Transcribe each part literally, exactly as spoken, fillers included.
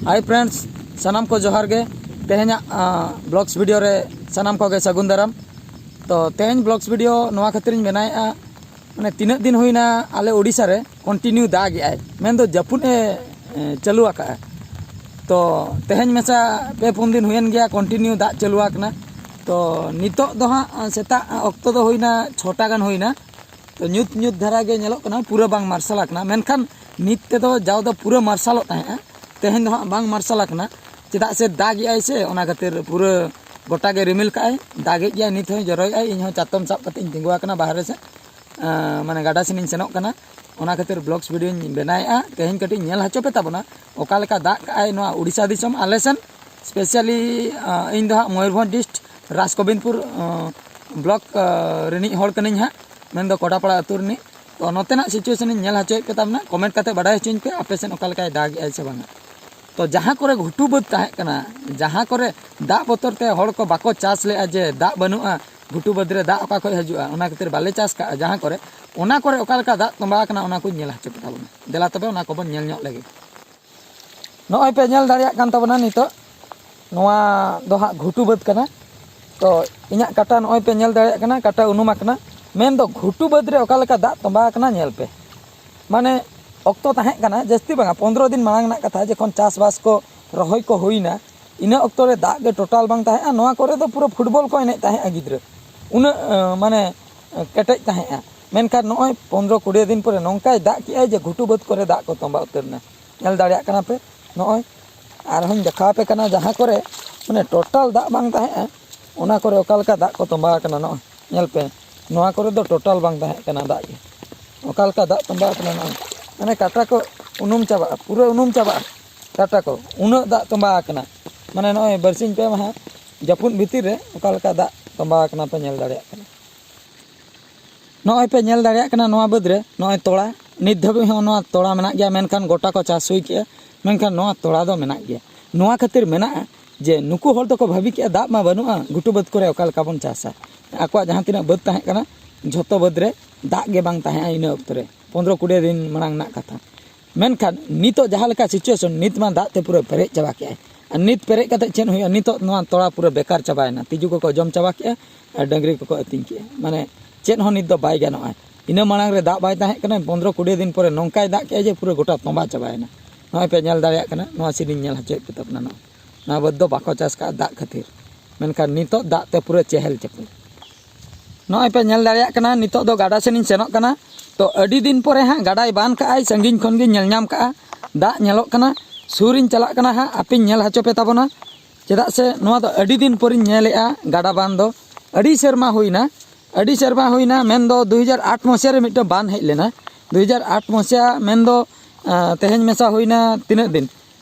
Hi friends, ᱥᱟᱱᱟᱢ ᱠᱚ ᱡᱚᱦᱟᱨ ᱜᱮ᱾ ᱛᱮᱦᱮᱧᱟᱜ ᱵᱞᱚᱜᱥ ᱵᱷᱤᱰᱤᱭᱳ ᱨᱮ ᱥᱟᱱᱟᱢ ᱠᱚᱜᱮ ᱥᱟᱹᱜᱩᱱ ᱫᱟᱨᱟᱢ᱾ ᱛᱚ ᱛᱮᱦᱮᱧ ᱵᱞᱚᱜᱥ ᱵᱷᱤᱰᱤᱭᱳ ᱱᱚᱣᱟ ᱠᱷᱟᱹᱛᱤᱨᱤᱧ ᱵᱮᱱᱟᱣᱮᱫᱼᱟ, ᱢᱟᱱᱮ ᱛᱤᱱᱟᱹᱜ ᱫᱤᱱ ᱦᱩᱭᱱᱟ ᱟᱞᱮ ᱳᱰᱤᱥᱟ ᱨᱮ ᱠᱚᱱᱴᱤᱱᱤᱭᱩ ᱫᱟᱜ ᱮᱫᱟᱭ, ᱢᱮᱱᱫᱚ ᱡᱟᱹᱯᱩᱫ ᱮ ᱮ, ᱪᱟᱹᱞᱩ ᱟᱠᱟᱫᱼᱟ᱾ ᱛᱚ ᱛᱮᱦᱮᱧ ᱢᱮᱥᱟ ᱯᱮ ᱯᱩᱱ ᱫᱤᱱ ᱦᱩᱭᱮᱱ ᱜᱮᱭᱟ ᱠᱚᱱᱴᱤᱱᱤᱭᱩ ᱫᱟᱜ ᱪᱟᱹᱞᱩ ᱟᱠᱟᱱᱟ᱾ ᱛᱚ ᱱᱤᱛᱚᱜ ᱫᱚ ᱦᱟᱸᱜ ᱥᱮᱛᱟᱜ ᱚᱠᱛᱚ ᱫᱚ ᱦᱩᱭᱱᱟ ᱪᱷᱚᱴᱟ ᱜᱟᱱ ᱦᱩᱭᱱᱟ᱾ ᱛᱚ ᱧᱩᱛ ᱧᱩᱛ ᱫᱷᱟᱨᱟ ᱜᱮ ᱧᱮᱞᱚᱜ ᱠᱟᱱᱟ, ᱯᱩᱨᱟᱹ ᱵᱟᱝ ᱢᱟᱨᱥᱟᱞ ᱟᱠᱟᱱᱟ, ᱢᱮᱱᱠᱷᱟᱱ ᱱᱤᱛ ᱛᱮᱫᱚ ᱡᱟᱣ ᱫᱚ ᱯᱩᱨᱟᱹ ᱢᱟᱨᱥᱟᱞᱚᱜ ᱛᱟᱦᱮᱸᱜᱼᱟ᱾ ᱛᱮᱦᱮᱧ ᱫᱚ ᱦᱟᱸᱜ ᱵᱟᱝ ᱢᱟᱨᱥᱟᱞ ᱟᱠᱟᱱᱟ, ᱪᱮᱫᱟᱜ ᱥᱮ ᱫᱟᱜ ᱮᱜᱼᱟᱭ ᱥᱮ, ᱚᱱᱟ ᱠᱷᱟᱹᱛᱤᱨ ᱯᱩᱨᱟᱹ ᱜᱚᱴᱟ ᱜᱮ ᱨᱤᱢᱤᱞ ᱠᱟᱜᱼᱟᱭ, ᱫᱟᱜ ᱮᱫ ᱜᱮᱭᱟᱭ, ᱱᱤᱛ ᱦᱚᱸᱭ ᱡᱚᱨᱚᱭᱮᱜᱼᱟᱭ᱾ ᱤᱧ ᱦᱚᱸ ᱪᱟᱛᱚᱢ ᱥᱟᱵ ᱠᱟᱛᱮ ᱤᱧ ᱛᱤᱸᱜᱩ ᱟᱠᱟᱱᱟ ᱵᱟᱦᱨᱮ ᱥᱮᱫ, ᱟᱸ, ᱢᱟᱱᱮ ᱜᱟᱰᱟ ᱥᱮᱱ ᱤᱧ ᱥᱮᱱᱚᱜ ᱠᱟᱱᱟ, ᱚᱱᱟ ᱠᱷᱟᱹᱛᱤᱨ ᱵᱞᱚᱜᱥ ᱵᱷᱤᱰᱤᱭᱳᱧ ᱵᱮᱱᱟᱣᱮᱫᱼᱟ᱾ ᱛᱮᱦᱮᱧ ᱠᱟᱹᱴᱤᱡ ᱧᱮᱞ ᱦᱚᱪᱚ ᱯᱮ ᱛᱟᱵᱚᱱᱟ ᱚᱠᱟ ᱞᱮᱠᱟ ᱫᱟᱜ ᱠᱟᱜᱼᱟᱭ ᱱᱚᱣᱟ ᱩᱲᱤᱥᱥᱟ ᱫᱤᱥᱚᱢ ᱟᱞᱮ ᱥᱮᱱ, ᱥᱯᱮᱥᱟᱞᱤ ᱤᱧ ᱫᱚ ᱦᱟᱸᱜ ᱢᱚᱭᱩᱨᱵᱷᱚᱸᱡᱽ ᱰᱤᱥᱴ ᱨᱟᱡᱽᱜᱳᱵᱤᱱᱫᱽᱯᱩᱨ ᱵᱞᱚᱠ ᱨᱤᱱᱤᱡ ᱦᱚᱲ ᱠᱟᱹᱱᱟᱹᱧ ᱦᱟᱸᱜ, ᱢᱮᱱᱫᱚ ᱠᱚᱰᱟᱯᱟᱲᱟ ᱟᱹᱛᱩ ᱨᱤᱱᱤᱡ᱾ ᱛᱚ ᱱᱚᱛᱮᱱᱟᱜ ᱥᱤᱪᱩᱭᱮᱥᱚᱱ ᱤᱧ ᱧᱮᱞ ᱦᱚᱪᱚᱭᱮᱫ ᱯᱮ ᱛᱟᱵᱚᱱᱟ, ᱠᱚᱢᱮᱱᱴ ᱠᱟᱛᱮ ᱵᱟᱰᱟᱭ ᱦᱚᱪᱚᱧ ᱯᱮ ᱟᱯᱮ ᱥᱮᱫ ᱚᱠᱟ ᱞᱮᱠᱟᱭ ᱫᱟᱜ ᱮᱜᱼᱟᱭ ᱥᱮ ᱵᱟᱝᱟ᱾ ᱛᱚ ᱡᱟᱦᱟᱸ ᱠᱚᱨᱮ ᱜᱷᱩᱴᱩ ᱵᱟᱹᱫᱽ ᱛᱟᱦᱮᱸ ᱠᱟᱱᱟ, ᱡᱟᱦᱟᱸ ᱠᱚᱨᱮ ᱫᱟᱜ ᱵᱚᱛᱚᱨ ᱛᱮ ᱦᱚᱲ ᱠᱚ ᱵᱟᱠᱚ ᱪᱟᱥ ᱞᱮᱜᱼᱟ, ᱡᱮ ᱫᱟᱜ ᱵᱟᱹᱱᱩᱜᱼᱟ, ᱜᱷᱩᱴᱩ ᱵᱟᱹᱫᱽ ᱨᱮ ᱫᱟᱜ ᱚᱠᱟ ᱠᱷᱚᱡ ᱦᱤᱡᱩᱜᱼᱟ, ᱚᱱᱟ ᱠᱷᱟᱹᱛᱤᱨ ᱵᱟᱞᱮ ᱪᱟᱥ ᱠᱟᱜᱼᱟ, ᱡᱟᱦᱟᱸ ᱠᱚᱨᱮ, ᱚᱱᱟ ᱠᱚᱨᱮ ᱚᱠᱟ ᱞᱮᱠᱟ ᱫᱟᱜ ᱛᱚᱸᱵᱟ ᱟᱠᱟᱱᱟ, ᱚᱱᱟ ᱠᱚᱧ ᱧᱮᱞ ᱦᱚᱪᱚ ᱯᱮ ᱛᱟᱵᱚᱱᱟ᱾ ᱫᱮᱞᱟ ᱛᱚᱵᱮ ᱚᱱᱟ ᱠᱚᱵᱚᱱ ᱧᱮᱞ ᱧᱚᱜ ᱞᱮᱜᱮ᱾ ᱱᱚᱜᱼᱚᱭ ᱯᱮ ᱧᱮᱞ ᱫᱟᱲᱮᱭᱟᱜ ᱠᱟᱱ ᱛᱟᱵᱚᱱᱟ, ᱱᱤᱛᱚᱜ ᱱᱚᱣᱟ ᱫᱚ ᱦᱟᱸᱜ ᱜᱷᱩᱴᱩ ᱵᱟᱹᱫᱽ ᱠᱟᱱᱟ᱾ ᱛᱚ ᱤᱧᱟᱹᱜ ᱠᱟᱴᱟ ᱱᱚᱜᱼᱚᱭ ᱯᱮ ᱧᱮᱞ ᱫᱟᱲᱮᱭᱟᱜ ᱠᱟᱱᱟ, ᱠᱟᱴᱟ ᱩᱱᱩᱢ ᱟᱠᱟᱱᱟ᱾ ᱢᱮᱱᱫᱚ ᱜᱷᱩᱴᱩ ᱵᱟᱹᱫᱽ ᱨᱮ ᱚᱠᱟ ᱞᱮᱠᱟ ᱫᱟᱜ ᱛᱚᱸᱵᱟ ᱟᱠᱟᱱᱟ ᱧᱮᱞ ᱯᱮ᱾ ᱢᱟᱱᱮ ᱚᱠᱛᱚ ᱛᱟᱦᱮᱸ ᱠᱟᱱᱟ, ᱡᱟᱹᱥᱛᱤ ᱵᱟᱝᱟ, ᱯᱚᱱᱨᱚ ᱫᱤᱱ ᱢᱟᱲᱟᱝ ᱨᱮᱱᱟᱜ ᱠᱟᱛᱷᱟ, ᱡᱚᱠᱷᱚᱱ ᱪᱟᱥᱵᱟᱥ ᱠᱚ, ᱨᱚᱦᱚᱭ ᱠᱚ ᱦᱩᱭᱱᱟ, ᱤᱱᱟᱹ ᱚᱠᱛᱚ ᱨᱮ ᱫᱟᱜ ᱜᱮ ᱴᱳᱴᱟᱞ ᱵᱟᱝ ᱛᱟᱦᱮᱸᱜᱼᱟ᱾ ᱱᱚᱣᱟ ᱠᱚᱨᱮ ᱫᱚ ᱯᱩᱨᱟᱹ ᱯᱷᱩᱴᱵᱚᱞ ᱠᱚ ᱮᱱᱮᱡ ᱛᱟᱦᱮᱸᱜᱼᱟ ᱜᱤᱫᱽᱨᱟᱹ, ᱩᱱᱟᱹᱜ ᱟᱸ, ᱢᱟᱱᱮ ᱠᱮᱴᱮᱡ ᱛᱟᱦᱮᱸᱜᱼᱟ᱾ ᱢᱮᱱᱠᱷᱟᱱ ᱱᱚᱜᱼᱚᱭ ᱯᱚᱱᱨᱚ ᱠᱩᱲᱤ ᱫᱤᱱ ᱯᱚᱨᱮ ᱱᱚᱝᱠᱟᱭ ᱫᱟᱜ ᱠᱮᱜᱼᱟᱭ ᱡᱮ ᱜᱷᱩᱴᱩ ᱵᱟᱹᱫᱽ ᱠᱚᱨᱮ ᱫᱟᱜ ᱠᱚ ᱛᱚᱸᱵᱟ ᱩᱛᱟᱹᱨ ᱮᱱᱟ᱾ ᱧᱮᱞ ᱫᱟᱲᱮᱭᱟᱜ ᱠᱟᱱᱟ ᱯᱮ, ᱱᱚᱜᱼᱚᱭ ᱟᱨᱦᱚᱸᱧ ᱫᱮᱠᱷᱟᱣ ᱟᱯᱮ ᱠᱟᱱᱟ, ᱡᱟᱦᱟᱸ ᱠᱚᱨᱮ ᱢᱟᱱᱮ ᱴᱳᱴᱟᱞ ᱫᱟᱜ ᱵᱟᱝ ᱛᱟᱦᱮᱸᱜᱼᱟ, ᱚᱱᱟ ᱠᱚᱨᱮ ᱚᱠᱟ ᱞᱮᱠᱟ ᱫᱟᱜ ᱠᱚ ᱛᱚᱸᱵᱟ ᱟᱠᱟᱱᱟ᱾ ᱱᱚᱜᱼᱚᱭ ᱧᱮᱞ ᱯᱮ, ᱱᱚᱣᱟ ᱠᱚᱨᱮ ᱫᱚ ᱴᱳᱴᱟᱞ ᱵᱟᱝ ᱛᱟᱦᱮᱸ ᱠᱟᱱᱟ ᱫᱟᱜ ᱜᱮ᱾ ᱚᱠᱟ ᱞᱮᱠᱟ ᱫᱟᱜ ᱛᱚᱸᱵᱟ ᱟᱠᱟᱱᱟ, ᱱᱚᱜᱼᱚᱭ ᱢᱟᱱᱮ ᱠᱟᱴᱟ ᱠᱚ ᱩᱱᱩᱢ ᱪᱟᱵᱟᱜᱼᱟ, ᱯᱩᱨᱟᱹ ᱩᱱᱩᱢ ᱪᱟᱵᱟᱜᱼᱟ ᱠᱟᱴᱟ ᱠᱚ, ᱩᱱᱟᱹᱜ ᱫᱟᱜ ᱛᱚᱸᱵᱟ ᱟᱠᱟᱱᱟ᱾ ᱢᱟᱱᱮ ᱱᱚᱜᱼᱚᱭ ᱵᱟᱨᱥᱤᱧ ᱯᱮ ᱢᱟᱦᱟ ᱡᱟᱹᱯᱩᱫ ᱵᱷᱤᱛᱤᱨ ᱨᱮ ᱚᱠᱟ ᱞᱮᱠᱟ ᱫᱟᱜ ᱛᱚᱸᱵᱟ ᱟᱠᱟᱱᱟ ᱯᱮ ᱧᱮᱞ ᱫᱟᱲᱮᱭᱟᱜ ᱠᱟᱱᱟ᱾ ᱱᱚᱜᱼᱚᱭ ᱯᱮ ᱧᱮᱞ ᱫᱟᱲᱮᱭᱟᱜ ᱠᱟᱱᱟ ᱱᱚᱣᱟ ᱵᱟᱹᱫᱽ ᱨᱮ ᱱᱚᱜᱼᱚᱭ ᱛᱚᱲᱟ, ᱱᱤᱛ ᱫᱷᱟᱹᱵᱤᱡ ᱦᱚᱸ ᱱᱚᱣᱟ ᱛᱚᱲᱟ ᱢᱮᱱᱟᱜ ᱜᱮᱭᱟ, ᱢᱮᱱᱠᱷᱟᱱ ᱜᱚᱴᱟ ᱠᱚ ᱪᱟᱥ ᱦᱩᱭ ᱠᱮᱜᱼᱟ, ᱢᱮᱱᱠᱷᱟᱱ ᱱᱚᱣᱟ ᱛᱚᱲᱟ ᱫᱚ ᱢᱮᱱᱟᱜ ᱜᱮᱭᱟ᱾ ᱱᱚᱣᱟ ᱠᱷᱟᱹᱛᱤᱨ ᱢᱮᱱᱟᱜᱼᱟ ᱡᱮ ᱱᱩᱠᱩ ᱦᱚᱲ ᱫᱚᱠᱚ ᱵᱷᱟᱹᱵᱤ ᱠᱮᱜᱼᱟ ᱫᱟᱜ ᱢᱟ ᱵᱟᱹᱱᱩᱜᱼᱟ, ᱜᱷᱩᱴᱩ ᱵᱟᱹᱫᱽ ᱠᱚᱨᱮ ᱚᱠᱟ ᱞᱮᱠᱟ ᱵᱚᱱ ᱪᱟᱥᱟ? ᱟᱠᱚᱣᱟᱜ ᱡᱟᱦᱟᱸ ᱛᱤᱱᱟᱹᱜ ᱵᱟᱹᱫᱽ ᱛᱟᱦᱮᱸ ᱠᱟᱱᱟ ᱡᱷᱚᱛᱚ ᱵᱟᱹᱫᱽ ᱨᱮ ᱫᱟᱜ ᱜᱮ ᱵᱟᱝ ᱛᱟᱦᱮᱸᱜᱼᱟ ᱤᱱᱟᱹ ᱚᱠᱛᱚ ᱨᱮ, ᱯᱚᱱᱨᱚ ᱠᱩᱲᱤ ᱫᱤᱱ ᱢᱟᱲᱟᱝ ᱨᱮᱱᱟᱜ ᱠᱟᱛᱷᱟ᱾ ᱢᱮᱱᱠᱷᱟᱱ ᱱᱤᱛᱚᱜ ᱡᱟᱦᱟᱸ ᱞᱮᱠᱟ situation, ᱱᱤᱛ ᱢᱟ ᱫᱟᱜ ᱛᱮ ᱯᱩᱨᱟᱹ ᱯᱮᱨᱮᱡ ᱪᱟᱵᱟ ᱠᱮᱜᱼᱟᱭ᱾ ᱟᱨ ᱱᱤᱛ ᱯᱮᱨᱮᱡ ᱠᱟᱛᱮ ᱪᱮᱫ ᱦᱩᱭᱩᱜᱼᱟ? ᱱᱤᱛᱚᱜ ᱱᱚᱣᱟ ᱛᱚᱲᱟ ᱯᱩᱨᱟᱹ ᱵᱮᱠᱟᱨ ᱪᱟᱵᱟᱭᱮᱱᱟ, ᱛᱤᱡᱩ ᱠᱚᱠᱚ ᱡᱚᱢ ᱪᱟᱵᱟ ᱠᱮᱜᱼᱟ ᱟᱨ ᱰᱟᱹᱝᱨᱤ ᱠᱚᱠᱚ ᱟᱹᱛᱤᱧ ᱠᱮᱜᱼᱟ᱾ ᱢᱟᱱᱮ ᱪᱮᱫ ᱦᱚᱸ ᱱᱤᱛ ᱫᱚ ᱵᱟᱭ ᱜᱟᱱᱚᱜᱼᱟ᱾ ᱤᱱᱟᱹ ᱢᱟᱲᱟᱝ ᱨᱮ ᱫᱟᱜ ᱵᱟᱭ ᱛᱟᱦᱮᱸ ᱠᱟᱱᱟ, ᱯᱚᱱᱨᱚ ᱠᱩᱲᱤ ᱫᱤᱱ ᱯᱚᱨᱮ ᱱᱚᱝᱠᱟᱭ ᱫᱟᱜ ᱠᱮᱜᱼᱟ ᱡᱮ ᱯᱩᱨᱟᱹ ᱜᱚᱴᱟ ᱛᱚᱸᱵᱟ ᱪᱟᱵᱟᱭᱮᱱᱟ᱾ ᱱᱚᱜᱼᱚᱭ ᱯᱮ ᱧᱮᱞ ᱫᱟᱲᱮᱭᱟᱜ ᱠᱟᱱᱟ, ᱱᱚᱣᱟ ᱥᱤᱱᱤᱧ ᱧᱮᱞ ᱦᱚᱪᱚᱭᱮᱫ ᱯᱮ ᱛᱟᱵᱚᱱᱟ᱾ ᱱᱚᱣᱟ, ᱱᱚᱣᱟ ᱵᱟᱹᱫᱽ ᱫᱚ ᱵᱟᱠᱚ ᱪᱟᱥ ᱠᱟᱜᱼᱟ ᱫᱟᱜ ᱠᱷᱟᱹᱛᱤᱨ, ᱢᱮᱱᱠᱷᱟᱱ ᱱᱤᱛᱚᱜ ᱫᱟᱜ ᱛᱮ ᱯᱩᱨᱟᱹ ᱪᱮᱦᱮᱞ ᱪᱮᱯᱮᱞ᱾ ᱱᱚᱜᱼᱚᱭ ᱯᱮ ᱧᱮᱞ ᱫᱟᱲᱮᱭᱟᱜ ᱠᱟᱱᱟ, ᱱᱤᱛᱚᱜ ᱫᱚ ᱜᱟᱰᱟ ᱥᱮᱱᱤᱧ ᱥᱮᱱᱚᱜ ᱠᱟᱱᱟ᱾ ᱛᱚ ᱟᱹᱰᱤ ᱫᱤᱱ ᱯᱚᱨᱮ ᱦᱟᱸᱜ ᱜᱟᱰᱟᱭ ᱵᱟᱱ ᱠᱟᱜᱼᱟᱭ, ᱥᱟᱺᱜᱤᱧ ᱠᱷᱚᱱ ᱜᱤᱧ ᱧᱮᱞ ᱧᱟᱢ ᱠᱟᱜᱼᱟ, ᱫᱟᱜ ᱧᱮᱞᱚᱜ ᱠᱟᱱᱟ᱾ ᱥᱩᱨᱤᱧ ᱪᱟᱞᱟᱜ ᱠᱟᱱᱟ ᱦᱟᱸᱜ, ᱟᱯᱮᱧ ᱧᱮᱞ ᱦᱚᱪᱚ ᱯᱮ ᱛᱟᱵᱚᱱᱟ᱾ ᱪᱮᱫᱟᱜ ᱥᱮ ᱱᱚᱣᱟ ᱫᱚ ᱟᱹᱰᱤ ᱫᱤᱱ ᱯᱚᱨᱮᱧ ᱧᱮᱞᱮᱜᱼᱟ ᱜᱟᱰᱟ ᱵᱟᱱ ᱫᱚ᱾ ᱟᱹᱰᱤ ᱥᱮᱨᱢᱟ ᱦᱩᱭᱱᱟ, ᱟᱹᱰᱤ ᱥᱮᱨᱢᱟ ᱦᱩᱭᱱᱟ, ᱢᱮᱱᱫᱚ ᱫᱩ ᱦᱟᱡᱟᱨ ᱟᱴ ᱢᱚᱥᱤᱭᱟ ᱨᱮ ᱢᱤᱫᱴᱟᱝ ᱵᱟᱱ ᱦᱮᱡ ᱞᱮᱱᱟ᱾ ᱫᱩ ᱦᱟᱡᱟᱨ ᱟᱴ ᱢᱚᱥᱤᱭᱟ ᱢᱮᱱᱫᱚ, ᱟᱸ, ᱛᱮᱦᱮᱧ ᱢᱮᱥᱟ ᱦᱩᱭᱱᱟ ᱛᱤᱱᱟᱹᱜ ᱫᱤᱱ?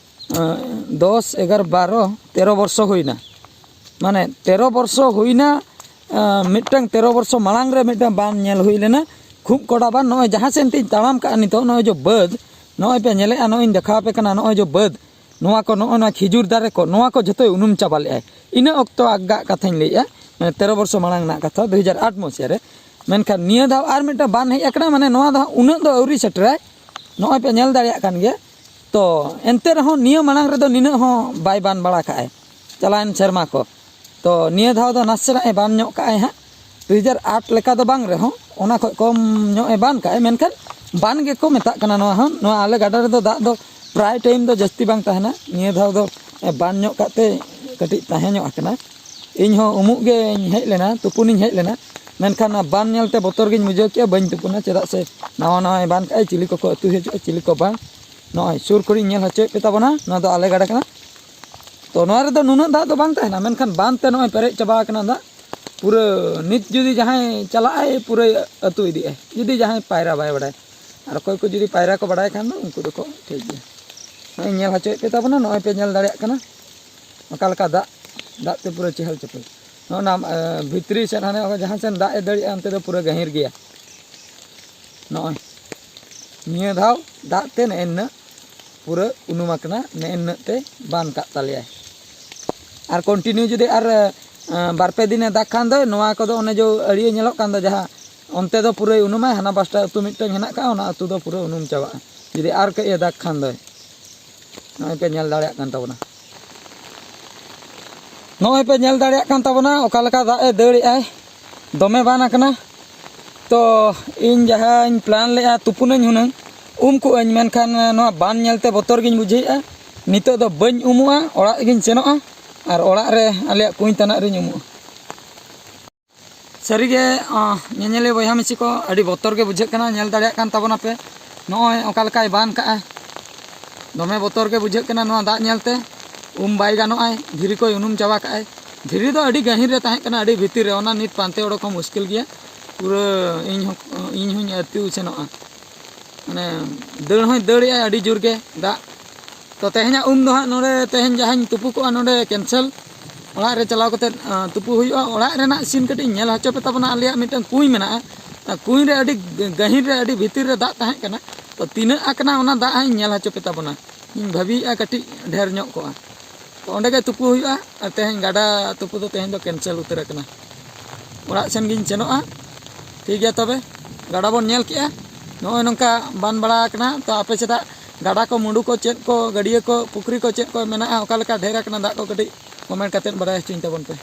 ᱟᱸ, ᱫᱚᱥ, ᱮᱜᱟᱨᱚ, ᱵᱟᱨᱚ, ᱛᱮᱨᱚ ᱵᱚᱨᱥᱚ ᱦᱩᱭᱱᱟ᱾ ᱢᱟᱱᱮ ᱛᱮᱨᱚ ᱵᱚᱨᱥᱚ ᱦᱩᱭᱱᱟ, ᱟᱸ, ᱢᱤᱫᱴᱟᱝ ᱛᱮᱨᱚ ᱵᱚᱨᱥᱚ ᱢᱟᱲᱟᱝ ᱨᱮ ᱢᱤᱫᱴᱟᱝ ᱵᱟᱱ ᱧᱮᱞ ᱦᱩᱭ ᱞᱮᱱᱟ, ᱠᱷᱩᱵ ᱠᱚᱰᱟ ᱵᱟᱱ᱾ ᱱᱚᱜᱼᱚᱭ ᱡᱟᱦᱟᱸ ᱥᱮᱱ ᱛᱤᱧ ᱛᱟᱲᱟᱢ ᱠᱟᱜᱼᱟ ᱱᱤᱛᱚᱜ, ᱱᱚᱜᱼᱚᱭ ᱡᱮ ᱵᱟᱹᱫᱽ, ᱱᱚᱜᱼᱚᱭ ᱯᱮ ᱧᱮᱞᱮᱜᱼᱟ, ᱱᱚᱜᱼᱚᱭ ᱤᱧ ᱫᱮᱠᱷᱟᱣ ᱟᱯᱮ ᱠᱟᱱᱟ, ᱱᱚᱜᱼᱚᱭ ᱡᱮ ᱵᱟᱹᱫᱽ, ᱱᱚᱣᱟ ᱠᱚ, ᱱᱚᱜᱼᱚᱭ ᱱᱚᱣᱟ ᱠᱷᱤᱡᱩᱨ ᱫᱟᱨᱮ ᱠᱚ, ᱱᱚᱣᱟ ᱠᱚ ᱡᱷᱚᱛᱚᱭ ᱩᱱᱩᱢ ᱪᱟᱵᱟ ᱞᱮᱜᱼᱟᱭ᱾ ᱤᱱᱟᱹ ᱚᱠᱛᱚ ᱟᱜᱟᱜ ᱠᱟᱛᱷᱟᱧ ᱞᱟᱹᱭᱮᱜᱼᱟ, ᱢᱟᱱᱮ ᱛᱮᱨᱚ ᱵᱚᱨᱥᱚ ᱢᱟᱲᱟᱝ ᱨᱮᱱᱟᱜ ᱠᱟᱛᱷᱟ, ᱫᱩ ᱦᱟᱡᱟᱨ ᱟᱴ ᱢᱚᱥᱤᱭᱟ ᱨᱮ᱾ ᱢᱮᱱᱠᱷᱟᱱ ᱱᱤᱭᱟᱹ ᱫᱷᱟᱣ ᱟᱨ ᱢᱤᱫᱴᱟᱝ ᱵᱟᱱ ᱦᱮᱡ ᱟᱠᱟᱱᱟ, ᱢᱟᱱᱮ ᱱᱚᱣᱟ ᱫᱚ ᱦᱟᱸᱜ ᱩᱱᱟᱹᱜ ᱫᱚ ᱟᱹᱣᱨᱤ ᱥᱮᱴᱮᱨᱟᱭ, ᱱᱚᱜᱼᱚᱭ ᱯᱮ ᱧᱮᱞ ᱫᱟᱲᱮᱭᱟᱜ ᱠᱟᱱ ᱜᱮᱭᱟ᱾ ᱛᱚ ᱮᱱᱛᱮ ᱨᱮᱦᱚᱸ ᱱᱤᱭᱟᱹ ᱢᱟᱲᱟᱝ ᱨᱮᱫᱚ ᱱᱤᱱᱟᱹᱜ ᱦᱚᱸ ᱵᱟᱭ ᱵᱟᱱ ᱵᱟᱲᱟ ᱠᱟᱜᱼᱟᱭ᱾ ᱪᱟᱞᱟᱣᱮᱱ ᱥᱮᱨᱢᱟ ᱠᱚ᱾ ᱛᱚ ᱱᱤᱭᱟᱹ ᱫᱷᱟᱣ ᱫᱚ ᱱᱟᱥᱮᱱᱟᱜ ᱮ ᱵᱟᱱ ᱧᱚᱜ ᱠᱟᱜᱼᱟᱭ ᱦᱟᱸᱜ᱾ ᱫᱩ ᱦᱟᱡᱟᱨ ᱟᱴ ᱞᱮᱠᱟ ᱫᱚ ᱵᱟᱝ ᱨᱮᱦᱚᱸ, ᱚᱱᱟ ᱠᱷᱚᱡ ᱠᱚᱢ ᱧᱚᱜ ᱮ ᱵᱟᱱ ᱠᱟᱜᱼᱟᱭ, ᱢᱮᱱᱠᱷᱟᱱ ᱵᱟᱱ ᱜᱮᱠᱚ ᱢᱮᱛᱟᱜ ᱠᱟᱱᱟ ᱱᱚᱣᱟ ᱦᱚᱸ᱾ ᱱᱚᱣᱟ ᱟᱞᱮ ᱜᱟᱰᱟ ᱨᱮᱫᱚ ᱫᱟᱜ ᱫᱚ ᱯᱨᱟᱭ ᱴᱟᱭᱤᱢ ᱫᱚ ᱡᱟᱹᱥᱛᱤ ᱵᱟᱝ ᱛᱟᱦᱮᱱᱟ᱾ ᱱᱤᱭᱟᱹ ᱫᱷᱟᱣ ᱫᱚ ᱵᱟᱱ ᱧᱚᱜ ᱠᱟᱜ ᱛᱮ ᱠᱟᱹᱴᱤᱡ ᱛᱟᱦᱮᱸ ᱧᱚᱜ ᱟᱠᱟᱱᱟ᱾ ᱤᱧ ᱦᱚᱸ ᱩᱢᱩᱜ ᱜᱮᱧ ᱦᱮᱡ ᱞᱮᱱᱟ, ᱛᱩᱯᱩᱱᱤᱧ ᱦᱮᱡ ᱞᱮᱱᱟ, ᱢᱮᱱᱠᱷᱟᱱ ᱚᱱᱟ ᱵᱟᱱ ᱧᱮᱞᱛᱮ ᱵᱚᱛᱚᱨ ᱜᱤᱧ ᱵᱩᱡᱷᱟᱹᱣ ᱠᱮᱜᱼᱟ, ᱵᱟᱹᱧ ᱛᱩᱯᱩᱱᱟ, ᱪᱮᱫᱟᱜ ᱥᱮ ᱱᱟᱣᱟ ᱱᱟᱣᱟᱭ ᱵᱟᱱ ᱠᱟᱜᱼᱟᱭ, ᱪᱤᱞᱤ ᱠᱚᱠᱚ ᱟᱹᱛᱩ ᱦᱤᱡᱩᱜᱼᱟ, ᱪᱤᱞᱤ ᱠᱚ ᱵᱟᱝ᱾ ᱱᱚᱜᱼᱚᱭ ᱥᱩᱨ ᱠᱷᱚᱱᱤᱧ ᱧᱮᱞ ᱦᱚᱪᱚᱭᱮᱫ ᱯᱮ ᱛᱟᱵᱚᱱᱟ, ᱱᱚᱣᱟ ᱫᱚ ᱟᱞᱮ ᱜᱟᱰᱟ ᱠᱟᱱᱟ᱾ ᱛᱚ ᱱᱚᱣᱟ ᱨᱮᱫᱚ ᱱᱩᱱᱟᱹᱜ ᱫᱟᱜ ᱫᱚ ᱵᱟᱝ ᱛᱟᱦᱮᱱᱟ, ᱢᱮᱱᱠᱷᱟᱱ ᱵᱟᱱ ᱛᱮ ᱱᱚᱜᱼᱚᱭ ᱯᱮᱨᱮᱡ ᱪᱟᱵᱟ ᱟᱠᱟᱱᱟ ᱫᱟᱜ᱾ ᱯᱩᱨᱟᱹ ᱱᱤᱛ ᱡᱩᱫᱤ ᱡᱟᱦᱟᱸᱭ ᱪᱟᱞᱟᱜᱼᱟᱭ, ᱯᱩᱨᱟᱹ ᱟᱹᱛᱩ ᱤᱫᱤᱜᱼᱟᱭ, ᱡᱩᱫᱤ ᱡᱟᱦᱟᱸᱭ ᱯᱟᱭᱨᱟ ᱵᱟᱭ ᱵᱟᱲᱟᱭ᱾ ᱟᱨ ᱚᱠᱚᱭ ᱠᱚ ᱡᱩᱫᱤ ᱯᱟᱭᱨᱟ ᱠᱚ ᱵᱟᱲᱟᱭ ᱠᱷᱟᱱ ᱫᱚ ᱩᱱᱠᱩ ᱫᱚᱠᱚ ᱴᱷᱤᱠ ᱜᱮᱭᱟ᱾ ᱱᱚᱜᱼᱚᱭ ᱧᱮᱞ ᱦᱚᱪᱚᱭᱮᱫ ᱯᱮ ᱛᱟᱵᱚᱱᱟ, ᱱᱚᱜᱼᱚᱭ ᱯᱮ ᱧᱮᱞ ᱫᱟᱲᱮᱭᱟᱜ ᱠᱟᱱᱟ ᱚᱠᱟ ᱞᱮᱠᱟ ᱫᱟᱜ, ᱫᱟᱜ ᱛᱮ ᱯᱩᱨᱟᱹ ᱪᱮᱦᱮᱞ ᱪᱮᱯᱮᱞ᱾ ᱱᱚᱜᱼᱚ ᱱᱟ, ᱮ, ᱵᱷᱤᱛᱨᱤ ᱥᱮᱫ ᱦᱟᱱᱮ ᱡᱟᱦᱟᱸ ᱥᱮᱫ ᱫᱟᱜ ᱮ ᱫᱟᱲᱮᱭᱟᱜᱼᱟ, ᱚᱱᱛᱮ ᱫᱚ ᱯᱩᱨᱟᱹ ᱜᱟᱹᱦᱤᱨ ᱜᱮᱭᱟ᱾ ᱱᱚᱜᱼᱚᱭ ᱱᱤᱭᱟᱹ ᱫᱷᱟᱣ ᱫᱟᱜ ᱛᱮ ᱱᱮᱜᱼᱮ ᱱᱤᱱᱟᱹᱜ ᱯᱩᱨᱟᱹ ᱩᱱᱩᱢ ᱟᱠᱟᱱᱟ, ᱱᱮᱜᱼᱮ ᱱᱤᱱᱟᱹᱜ ᱛᱮ ᱵᱟᱱ ᱠᱟᱜ ᱛᱟᱞᱮᱭᱟᱭ᱾ ᱟᱨ continue ᱡᱩᱫᱤ ᱟᱨ, ᱮ, ᱵᱟᱨ ᱯᱮ ᱫᱤᱱᱮ ᱫᱟᱜ ᱠᱷᱟᱱ ᱫᱚ, ᱱᱚᱣᱟ ᱠᱚᱫᱚ ᱚᱱᱮ ᱡᱮ ᱟᱹᱲᱤᱭᱟᱹ ᱧᱮᱞᱚᱜ ᱠᱟᱱ ᱫᱚ, ᱡᱟᱦᱟᱸ ᱚᱱᱛᱮ ᱫᱚ ᱯᱩᱨᱟᱹᱭ ᱩᱱᱩᱢᱟᱭ, ᱦᱟᱱᱟ ᱯᱟᱥᱴᱟ ᱟᱹᱛᱩ ᱢᱤᱫᱴᱟᱝ ᱦᱮᱱᱟᱜ ᱠᱟᱜᱼᱟ, ᱚᱱᱟ ᱟᱹᱛᱩ ᱫᱚ ᱯᱩᱨᱟᱹ ᱩᱱᱩᱢ ᱪᱟᱵᱟᱜᱼᱟ᱾ ᱡᱩᱫᱤ ᱟᱨ ᱠᱟᱹᱡ ᱮ ᱫᱟᱜᱽ ᱠᱷᱟᱱ ᱫᱚᱭ᱾ ᱱᱚᱜᱼᱚᱭ ᱯᱮ ᱧᱮᱞ ᱫᱟᱲᱮᱭᱟᱜ ᱠᱟᱱ ᱛᱟᱵᱚᱱᱟ᱾ ᱱᱚᱜᱼᱚᱭ ᱯᱮ ᱧᱮᱞ ᱫᱟᱲᱮᱭᱟᱜ ᱠᱟᱱ ᱛᱟᱵᱚᱱᱟ ᱚᱠᱟ ᱞᱮᱠᱟ ᱫᱟᱜ ᱮ ᱫᱟᱹᱲᱮᱜᱼᱟᱭ᱾ ᱫᱚᱢᱮ ᱵᱟᱱ ᱟᱠᱟᱱᱟ᱾ ᱛᱚ ᱤᱧ ᱡᱟᱦᱟᱸᱧ ᱯᱞᱟᱱ ᱞᱮᱫᱼᱟ ᱛᱩᱯᱩᱱᱟᱹᱧ ᱦᱩᱱᱟᱹᱝ, ᱩᱢ ᱠᱚᱜᱼᱟᱹᱧ, ᱢᱮᱱᱠᱷᱟᱱ ᱱᱚᱣᱟ ᱵᱟᱱ ᱧᱮᱞᱛᱮ ᱵᱚᱛᱚᱨ ᱜᱤᱧ ᱵᱩᱡᱷᱟᱹᱣᱮᱫᱼᱟ᱾ ᱱᱤᱛᱚᱜ ᱫᱚ ᱵᱟᱹᱧ ᱩᱢᱩᱜᱼᱟ, ᱚᱲᱟᱜ ᱜᱤᱧ ᱥᱮᱱᱚᱜᱼᱟ ᱟᱨ ᱚᱲᱟᱜ ᱨᱮ ᱟᱞᱮᱭᱟᱜ ᱠᱩᱧ ᱛᱟᱱᱟᱜ ᱨᱤᱧ ᱩᱢᱩᱜᱼᱟ᱾ ᱥᱟᱹᱨᱤᱜᱮ, ᱟᱸ, ᱧᱮᱧᱮᱞᱤᱭᱟᱹ ᱵᱚᱭᱦᱟ ᱢᱤᱥᱤ ᱠᱚ, ᱟᱹᱰᱤ ᱵᱚᱛᱚᱨ ᱜᱮ ᱵᱩᱡᱷᱟᱹᱜ ᱠᱟᱱᱟ᱾ ᱧᱮᱞ ᱫᱟᱲᱮᱭᱟᱜ ᱠᱟᱱ ᱛᱟᱵᱚᱱᱟᱯᱮ ᱱᱚᱜᱼᱚᱭ ᱚᱠᱟ ᱞᱮᱠᱟᱭ ᱵᱟᱱ ᱠᱟᱜᱼᱟ᱾ ᱫᱚᱢᱮ ᱵᱚᱛᱚᱨ ᱜᱮ ᱵᱩᱡᱷᱟᱹᱜ ᱠᱟᱱᱟ ᱱᱚᱣᱟ ᱫᱟᱜ ᱧᱮᱞᱛᱮ᱾ ᱩᱢ ᱵᱟᱭ ᱜᱟᱱᱚᱜᱼᱟᱭ, ᱫᱷᱤᱨᱤ ᱠᱚᱭ ᱩᱱᱩᱢ ᱪᱟᱵᱟ ᱠᱟᱜᱼᱟᱭ᱾ ᱫᱷᱤᱨᱤ ᱫᱚ ᱟᱹᱰᱤ ᱜᱟᱹᱦᱤᱨ ᱨᱮ ᱛᱟᱦᱮᱸ ᱠᱟᱱᱟ, ᱟᱹᱰᱤ ᱵᱷᱤᱛᱤᱨ ᱨᱮ, ᱚᱱᱟ ᱱᱤᱛ ᱯᱟᱱᱛᱮ ᱚᱰᱚᱠ ᱦᱚᱸ ᱢᱩᱥᱠᱤᱞ ᱜᱮᱭᱟ᱾ ᱯᱩᱨᱟᱹ ᱤᱧ ᱦᱚᱸ, ᱤᱧ ᱦᱚᱸᱧ ᱟᱹᱛᱩ ᱥᱮᱱᱚᱜᱼᱟ᱾ ᱢᱟᱱᱮ ᱫᱟᱹᱲ ᱦᱚᱸᱭ ᱫᱟᱹᱲᱮᱜᱼᱟ ᱟᱹᱰᱤ ᱡᱳᱨ ᱜᱮ ᱫᱟᱜ᱾ ᱛᱚ ᱛᱮᱦᱮᱧᱟᱜ ᱩᱢ ᱫᱚ ᱦᱟᱸᱜ ᱱᱚᱰᱮ, ᱛᱮᱦᱮᱧ ᱡᱟᱦᱟᱸᱧ ᱛᱩᱯᱩ ᱠᱚᱜᱼᱟ ᱱᱚᱰᱮ ᱠᱮᱱᱥᱮᱞ᱾ ᱚᱲᱟᱜ ᱨᱮ ᱪᱟᱞᱟᱣ ᱠᱟᱛᱮᱫ, ᱟᱸ, ᱛᱩᱯᱩ ᱦᱩᱭᱩᱜᱼᱟ᱾ ᱚᱲᱟᱜ ᱨᱮᱱᱟᱜ ᱥᱤᱱ ᱠᱟᱹᱴᱤᱡ ᱤᱧ ᱧᱮᱞ ᱦᱚᱪᱚ ᱯᱮ ᱛᱟᱵᱚᱱᱟ᱾ ᱟᱞᱮᱭᱟᱜ ᱢᱤᱫᱴᱟᱝ ᱠᱩᱸᱭ ᱢᱮᱱᱟᱜᱼᱟ᱾ ᱚᱱᱟ ᱠᱩᱸᱭ ᱨᱮ ᱟᱹᱰᱤ ᱜᱟᱹᱦᱤᱨ ᱨᱮ, ᱟᱹᱰᱤ ᱵᱷᱤᱛᱤᱨ ᱨᱮ ᱫᱟᱜ ᱛᱟᱦᱮᱸ ᱠᱟᱱᱟ᱾ ᱛᱚ ᱛᱤᱱᱟᱹᱜ ᱟᱠᱟᱱᱟ ᱚᱱᱟ ᱫᱟᱜ ᱦᱟᱸᱜ ᱤᱧ ᱧᱮᱞ ᱦᱚᱪᱚ ᱯᱮ ᱛᱟᱵᱚᱱᱟ᱾ ᱤᱧ ᱵᱷᱟᱹᱵᱤᱭᱮᱫᱼᱟ ᱠᱟᱹᱴᱤᱡ ᱰᱷᱮᱨ ᱧᱚᱜ ᱠᱚᱜᱼᱟ᱾ ᱛᱚ ᱚᱸᱰᱮ ᱜᱮ ᱛᱩᱯᱩ ᱦᱩᱭᱩᱜᱼᱟ᱾ ᱟᱨ ᱛᱮᱦᱮᱧ ᱜᱟᱰᱟ ᱛᱩᱯᱩ ᱫᱚ ᱛᱮᱦᱮᱧ ᱫᱚ ᱠᱮᱱᱥᱮᱞ ᱩᱛᱟᱹᱨ ᱟᱠᱟᱱᱟ᱾ ᱚᱲᱟᱜ ᱥᱮᱱ ᱜᱤᱧ ᱥᱮᱱᱚᱜᱼᱟ᱾ ᱴᱷᱤᱠ ᱜᱮᱭᱟ ᱛᱚᱵᱮ, ᱜᱟᱰᱟ ᱵᱚᱱ ᱧᱮᱞ ᱠᱮᱜᱼᱟ᱾ ᱱᱚᱜᱼᱚᱭ ᱱᱚᱝᱠᱟ ᱵᱟᱱ ᱵᱟᱲᱟ ᱟᱠᱟᱱᱟ᱾ ᱛᱚ ᱟᱯᱮ ᱥᱮᱫᱟᱜ ᱜᱟᱰᱟ ᱠᱚ, ᱢᱩᱰᱩ ᱠᱚ, ᱪᱮᱫ ᱠᱚ, ᱜᱟᱹᱰᱭᱟᱹ ᱠᱚ, ᱯᱩᱠᱷᱨᱤ ᱠᱚ ᱪᱮᱫ ᱠᱚ ᱢᱮᱱᱟᱜᱼᱟ, ᱚᱠᱟ ᱞᱮᱠᱟ ᱰᱷᱮᱨ ᱟᱠᱟᱱᱟ ᱫᱟᱜ ᱠᱚ, ᱠᱟᱹᱴᱤᱡ ᱠᱚᱢᱮᱱᱴ ᱠᱟᱛᱮᱫ ᱵᱟᱲᱟᱭ ᱦᱚᱪᱚᱧ ᱛᱟᱵᱚᱱ ᱯᱮ᱾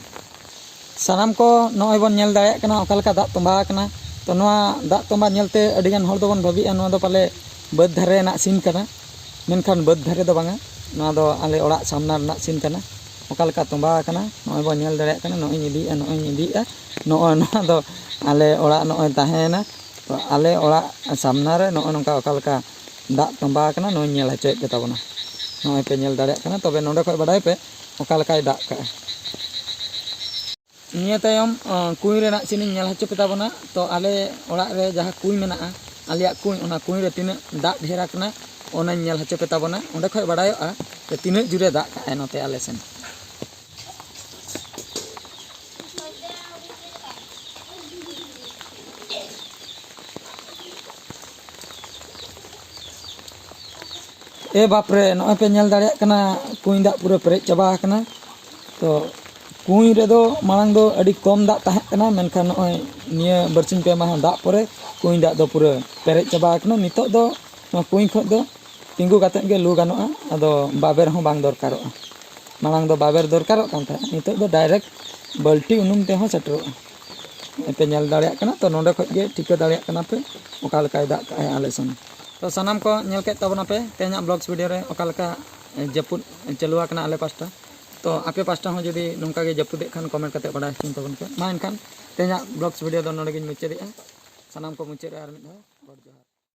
ᱥᱟᱱᱟᱢ ᱠᱚ ᱱᱚᱜᱼᱚᱭ ᱵᱚᱱ ᱧᱮᱞ ᱫᱟᱲᱮᱭᱟᱜ ᱠᱟᱱᱟ ᱚᱠᱟ ᱞᱮᱠᱟ ᱫᱟᱜ ᱛᱚᱸᱵᱟ ᱟᱠᱟᱱᱟ᱾ ᱛᱚ ᱱᱚᱣᱟ ᱫᱟᱜ ᱛᱚᱸᱵᱟ ᱧᱮᱞᱛᱮ ᱟᱹᱰᱤᱜᱟᱱ ᱦᱚᱲ ᱫᱚᱵᱚᱱ ᱵᱷᱟᱹᱵᱤᱜᱼᱟ ᱱᱚᱣᱟ ᱫᱚ ᱯᱟᱞᱮ ᱵᱟᱹᱫᱽ ᱫᱷᱟᱨᱮ ᱨᱮᱱᱟᱜ ᱥᱤᱱ ᱠᱟᱱᱟ, ᱢᱮᱱᱠᱷᱟᱱ ᱵᱟᱹᱫᱽ ᱫᱷᱟᱨᱮ ᱫᱚ ᱵᱟᱝᱟ᱾ ᱱᱚᱣᱟ ᱫᱚ ᱟᱞᱮ ᱚᱲᱟᱜ ᱥᱟᱢᱱᱟ ᱨᱮᱱᱟᱜ ᱥᱤᱱ ᱠᱟᱱᱟ᱾ ᱚᱠᱟ ᱞᱮᱠᱟ ᱛᱚᱸᱵᱟ ᱟᱠᱟᱱᱟ ᱱᱚᱜᱼᱚᱭ ᱵᱚᱱ ᱧᱮᱞ ᱫᱟᱲᱮᱭᱟᱜ ᱠᱟᱱᱟ᱾ ᱱᱚᱜᱼᱚᱭ ᱤᱧ ᱤᱫᱤᱭᱮᱫᱼᱟ, ᱱᱚᱜᱼᱚᱭ ᱤᱧ ᱤᱫᱤᱭᱮᱫᱼᱟ᱾ ᱱᱚᱜᱼᱚᱭ ᱱᱚᱣᱟ ᱫᱚ ᱟᱞᱮ ᱚᱲᱟᱜ ᱱᱚᱜᱼᱚᱭ ᱛᱟᱦᱮᱸᱭᱮᱱᱟ᱾ ᱛᱚ ᱟᱞᱮ ᱚᱲᱟᱜ ᱥᱟᱢᱱᱟ ᱨᱮ ᱱᱚᱜᱼᱚᱭ ᱱᱚᱝᱠᱟ ᱚᱠᱟ ᱞᱮᱠᱟ ᱫᱟᱜ ᱛᱚᱸᱵᱟ ᱟᱠᱟᱱᱟ ᱱᱚᱜᱼᱚᱭ ᱧᱮᱞ ᱦᱚᱪᱚᱭᱮᱫ ᱯᱮ ᱛᱟᱵᱚᱱᱟ᱾ ᱱᱚᱜᱼᱚᱭ ᱯᱮ ᱧᱮᱞ ᱫᱟᱲᱮᱭᱟᱜ ᱠᱟᱱᱟ᱾ ᱛᱚᱵᱮ ᱱᱚᱰᱮ ᱠᱷᱚᱱ ᱵᱟᱰᱟᱭ ᱯᱮ ᱚᱠᱟ ᱞᱮᱠᱟᱭ ᱫᱟᱜ ᱠᱟᱜᱼᱟ᱾ ᱱᱤᱭᱟᱹ ᱛᱟᱭᱚᱢ, ᱟᱸ, ᱠᱩᱸᱧ ᱨᱮᱱᱟᱜ ᱥᱤᱱᱤᱧ ᱧᱮᱞ ᱦᱚᱪᱚ ᱯᱮ ᱛᱟᱵᱚᱱᱟ᱾ ᱛᱚ ᱟᱞᱮ ᱚᱲᱟᱜ ᱨᱮ ᱡᱟᱦᱟᱸ ᱠᱩᱸᱧ ᱢᱮᱱᱟᱜᱼᱟ, ᱟᱞᱮᱭᱟᱜ ᱠᱩᱸᱧ, ᱚᱱᱟ ᱠᱩᱸᱧ ᱨᱮ ᱛᱤᱱᱟᱹᱜ ᱫᱟᱜ ᱰᱷᱮᱨ ᱟᱠᱟᱱᱟ, ᱚᱱᱟᱧ ᱧᱮᱞ ᱦᱚᱪᱚ ᱯᱮ ᱛᱟᱵᱚᱱᱟ᱾ ᱚᱸᱰᱮ ᱠᱷᱚᱱ ᱵᱟᱲᱟᱭᱚᱜᱼᱟ ᱡᱮ ᱛᱤᱱᱟᱹᱜ ᱡᱳᱨᱮ ᱫᱟᱜ ᱠᱟᱜᱼᱟᱭ ᱱᱚᱛᱮ ᱟᱞᱮ ᱥᱮᱱ᱾ ᱮ ᱵᱟᱯᱨᱮ, ᱱᱚᱜᱼᱚᱭ ᱯᱮ ᱧᱮᱞ ᱫᱟᱲᱮᱭᱟᱜ ᱠᱟᱱᱟ, ᱠᱩᱸᱧ ᱫᱟᱜ ᱯᱩᱨᱟᱹ ᱯᱮᱨᱮᱡ ᱪᱟᱵᱟ ᱟᱠᱟᱱᱟ᱾ ᱛᱚ ᱠᱩᱸᱧ ᱨᱮᱫᱚ ᱢᱟᱲᱟᱝ ᱫᱚ ᱟᱹᱰᱤ ᱠᱚᱢ ᱫᱟᱜ ᱛᱟᱦᱮᱸ ᱠᱟᱱᱟ, ᱢᱮᱱᱠᱷᱟᱱ ᱱᱚᱜᱼᱚᱭ ᱱᱤᱭᱟᱹ ᱵᱟᱨᱥᱤᱧ ᱯᱮ ᱢᱟᱦᱟ ᱫᱟᱜ ᱯᱚᱨᱮ ᱠᱩᱸᱧ ᱫᱟᱜ ᱫᱚ ᱯᱩᱨᱟᱹ ᱯᱮᱨᱮᱡ ᱪᱟᱵᱟ ᱟᱠᱟᱱᱟ᱾ ᱱᱤᱛᱚᱜ ᱫᱚ ᱱᱚᱣᱟ ᱠᱩᱧ ᱠᱷᱚᱱ ᱫᱚ ᱛᱤᱸᱜᱩ ᱠᱟᱛᱮᱫ ᱜᱮ ᱞᱩ ᱜᱟᱱᱚᱜᱼᱟ᱾ ᱟᱫᱚ ᱵᱟᱵᱮᱨ ᱦᱚᱸ ᱵᱟᱝ ᱫᱚᱨᱠᱟᱨᱚᱜᱼᱟ᱾ ᱢᱟᱲᱟᱝ ᱫᱚ ᱵᱟᱵᱮᱨ ᱫᱚᱨᱠᱟᱨᱚᱜ ᱠᱟᱱ ᱛᱟᱦᱮᱸᱫ, ᱱᱤᱛᱚᱜ ᱫᱚ ᱰᱟᱭᱨᱮᱠᱴ ᱵᱟᱹᱞᱴᱤ ᱩᱱᱩᱢ ᱛᱮᱦᱚᱸ ᱥᱮᱴᱮᱨᱚᱜᱼᱟ᱾ ᱱᱚᱜᱼᱚᱭ ᱯᱮ ᱧᱮᱞ ᱫᱟᱲᱮᱭᱟᱜ ᱠᱟᱱᱟ, ᱛᱚ ᱱᱚᱰᱮ ᱠᱷᱚᱱ ᱜᱮ ᱴᱷᱤᱠᱟᱹ ᱫᱟᱲᱮᱭᱟᱜ ᱠᱟᱱᱟ ᱯᱮ ᱚᱠᱟ ᱞᱮᱠᱟᱭ ᱫᱟᱜ ᱠᱟᱜᱼᱟ ᱟᱞᱮ ᱥᱮᱱ᱾ ᱛᱚ ᱥᱟᱱᱟᱢ ᱠᱚ ᱧᱮᱞ ᱠᱮᱫ ᱛᱟᱵᱚᱱᱟ ᱯᱮ ᱛᱮᱦᱮᱧᱟᱜ ᱵᱞᱚᱜᱥ ᱵᱷᱤᱰᱤᱭᱳ ᱨᱮ ᱚᱠᱟ ᱞᱮᱠᱟ ᱡᱟᱹᱯᱩᱫ ᱪᱟᱹᱞᱩ ᱟᱠᱟᱱᱟ ᱟᱞᱮ ᱯᱟᱥᱴᱟ᱾ ᱛᱚ ᱟᱯᱮ ᱯᱟᱥᱴᱟ ᱦᱚᱸ ᱡᱩᱫᱤ ᱱᱚᱝᱠᱟ ᱜᱮ ᱡᱟᱹᱯᱩᱫᱮᱜ ᱠᱷᱟᱱ ᱠᱚᱢᱮᱱᱴ ᱠᱟᱛᱮ ᱵᱟᱲᱟᱭ ᱦᱚᱪᱚᱧ ᱛᱟᱵᱚᱱ ᱯᱮ᱾ ᱢᱟ ᱮᱱᱠᱷᱟᱱ ᱛᱮᱦᱮᱧᱟᱜ ᱵᱞᱚᱜᱥ ᱵᱷᱤᱰᱤᱭᱳ ᱫᱚ ᱱᱚᱰᱮ ᱜᱤᱧ ᱢᱩᱪᱟᱹᱫᱮᱜᱼᱟ᱾ ᱥᱟᱱᱟᱢ ᱠᱚ ᱢᱩᱪᱟᱹᱫ ᱨᱮ ᱟᱨ ᱢᱤᱫ ᱫᱷᱟᱣ ᱜᱚᱰ ᱡᱚᱦᱟᱨ᱾